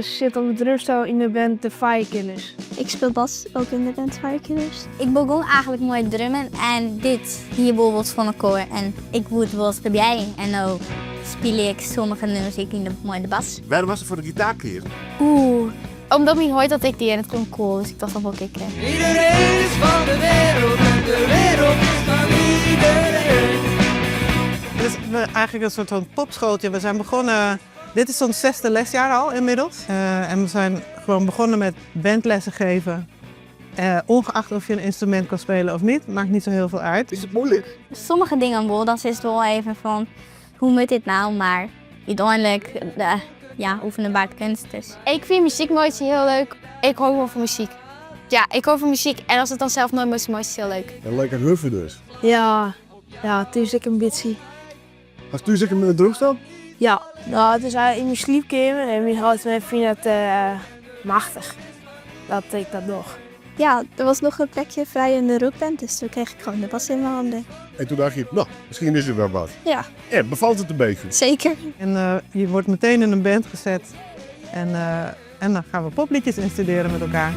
sit op de drumstel yn de band The Firekillers. Ik speel bas ook in de band Firekillers. Ik begûn eigentlik mei drummen en dit hie wol wat fan elkoar en ik woe it wol probearje en no spylje ik sommige nûmers ek yn de, mei de bas. Wêrom hast foar de gitaar keazen? Oeh, omdat myn heit dat ek die en it klonk cool, dus ik tocht dat wol ik ek. Iedereen is van de wereld en de wereld is van iedereen. Het is eigenlijk een soort van popschooltje. We zijn begonnen, dit is ons zesde lesjaar al inmiddels. En we zijn gewoon begonnen met bandlessen geven. Ongeacht of je een instrument kan spelen of niet, maakt niet zo heel veel uit. Is it muoilik? Sommige dingen wol, dan is it wol even fan hoe moat dit no, mar úteinlik ja, oefenen baart keunst dus. Ik fyn muzyk meitsje hiel leuk. Ik hâld wol fan muzyk. Ja, ik hâld fan muzyk en as it dan sels noait meitsje, is hiel leuk. En lekker huffe dus. Ja, thús ek in bytsje. Hast thús ek in drumstel? Ja, no, it is yn myn sliepkeamer en myn heit en mem fine it machtich dat ik dat doch. Ja, er was nog een plekje vrij in de rockband, dus toen kreeg ik gewoon de bas in mijn handen. En toen dacht je, no, miskien is it wer wat. Ja. En befalt it in bytsje? Zeker. En je wordt meteen in een band gezet en dan gaan we popliedjes instuderen met elkaar.